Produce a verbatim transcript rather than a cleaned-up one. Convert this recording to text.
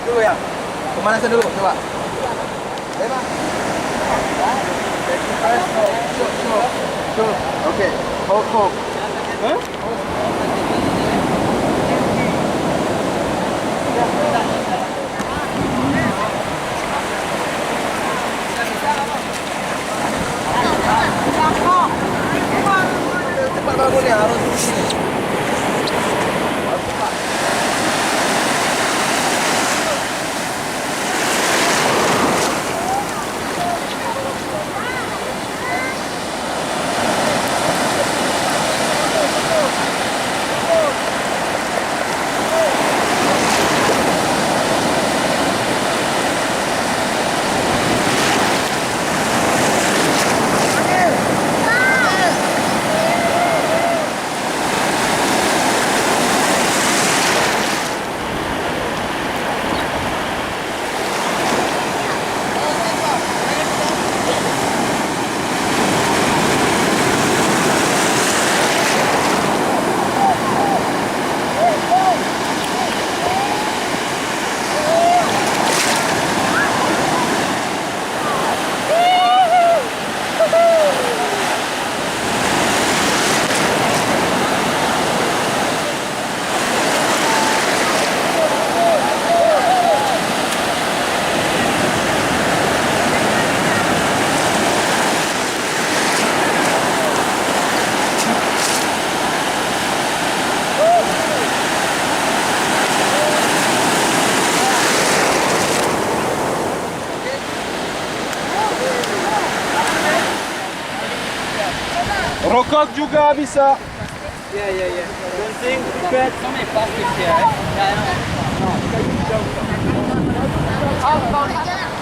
Dulu ya. Pemanasan dulu, coba. Coba. Shoot, shoot, shoot. Oke. Hook, hook. Hah? Rokok juga bisa. Yeah, yeah, yeah. Don't think bad. So many plastics here, eh? Yeah, I know.